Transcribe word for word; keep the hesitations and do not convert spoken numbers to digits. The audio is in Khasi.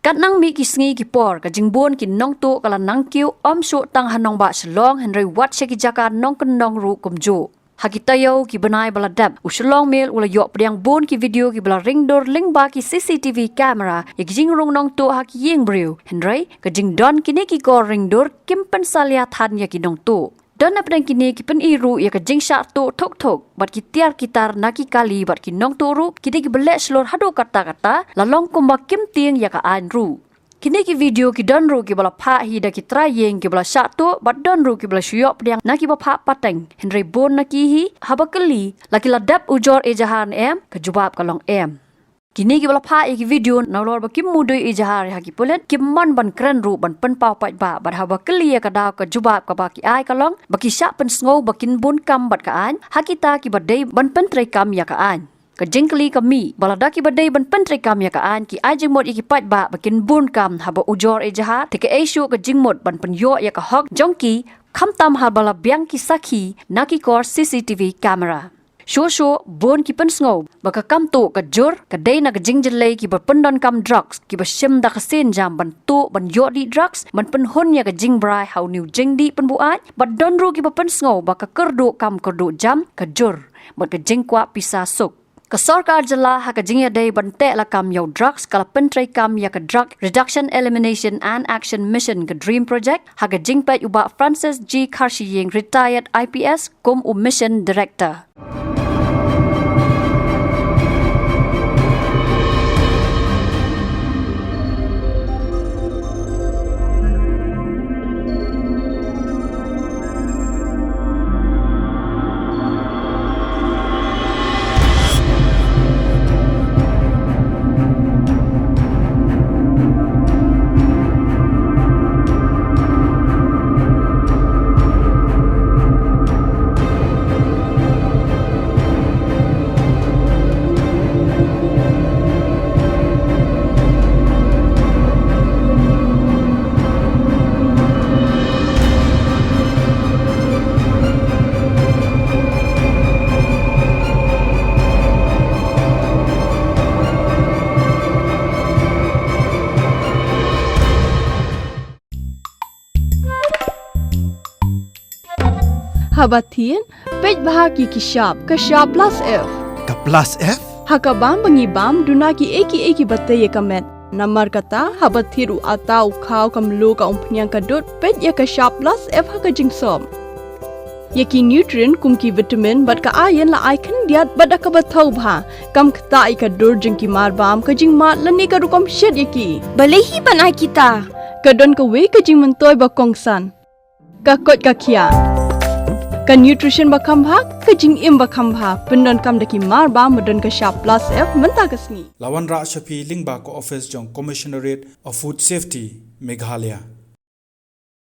Katba nang mih ki sngi ki por, ka jingbun ki nongtuh ka la nang kiew, ym shuh tang ha nongbah Shillong, hynrei wat sha ki jaka nongkyndong ruh kumjuh. Ha ki taïew ki bnai ba la dep, u Shillong Mail u la ïoh pdiang bun ki video ki ba la ring dur lyngba ki C C T V camera ïa ki jingrung nongtuh ha ki ïing briew. Hynrei ka jingdon kine ki kor ring dur kim pynsalia than ïa ki nongtuh. Don napdeng kine ki pyni ruh ïa ka jingshah tuh thuk thuk bad ki tiar ki tar na ki kali bad ki nongtuh ruh ki dei ki ba leh shlur haduh katta katta, la long kumba kim tieng ïa ka aiñ ruh. Kine ki video ki don ruh ki ba la phah hi da ki trai ïing ki ba la shah tuh bad don ruh ki ba la shu ïoh pdiang na ki ba phah pateng. Hynrei bun na ki hi, haba kylli, la ki la dep ujor ejahar ne em, ka jubab ka long em. Kine ki ba la phah ïa ki video nalor ba kim mudui ejahar ha ki pulit, kim mon ban kren ruh ban pynpaw paidbah, bad haba kylli ïa ka daw ka jubab kaba ki ai ka long ba ki shah pynsngew ba kin bun kam bad ka aiñ ha kita ki ba dei ban pyntreikam ïa ka aiñ. Ka jingkylli ka mih ba lada ki ba dei ban pyntreikam ïa ka aiñ ki ai jingmut ïa ki paidbah ba kin bun kam haba ujor ejahar, te kaei shuh ka jingmut ban pynïoh ïa ka hok jong ki, khamtam haba la biang ki sakhi na ki kor C C T V camera. Shuh shuh bun ki pynsngew ba ka kam tuh ka jur ka dei na ka jingjyllei ki ba pyndonkam drugs ki ba shim da ka sienjam ban tuh ban ïoh dih drugs, ban pynhun ïa ka jingbrai ha une u jingdih pynbuaid, bad don ruh ki ba pynsngew ba ka kyrduh kam kyrduh jam ka jur bad ka jingkwah pisa suk. Ka sorkar jylla ha ka jingïadei ban teh lakam ïa u drugs ka la pyntreikam ïa ka Drug Reduction, Elimination and Action Mission, ka DREAM Project, ha ka jingpeit u Bah Francis G Kharshiing, retired I P S, kum u Mission Director. Haba thied, peit bha ïa ki shap, ka shap plus F. Ka plus F? Ha ka bam ba ngi bam, duna kiei kiei ki ba tei ïa ka met. Namar kata, haba thied u atta, u khaw, ka mluh, ka umphniang, ka dud, peit ïa ka shap plus F ha ka jingsop. Ïa ki nutrient kum ki vitamin bad ka iron la ai khyndiat bad da kaba thaw bha. Kam ktah ïa ka dur jong ki marbam, ka jingmad lane ka rukom shet ïa ki. Balei hi ban ai kita? Ka don kawei ka jingmyntoi ba kongsan. Ka koit ka khiah. Ka nutrition ba kham bha, ka jingim ba kham bha. Pyndonkam da ki marbam ba don ka shap plus F mynta ka sngi. La wanrah sha phi lyngba ka office jong Commissionerate of Food Safety, Meghalaya.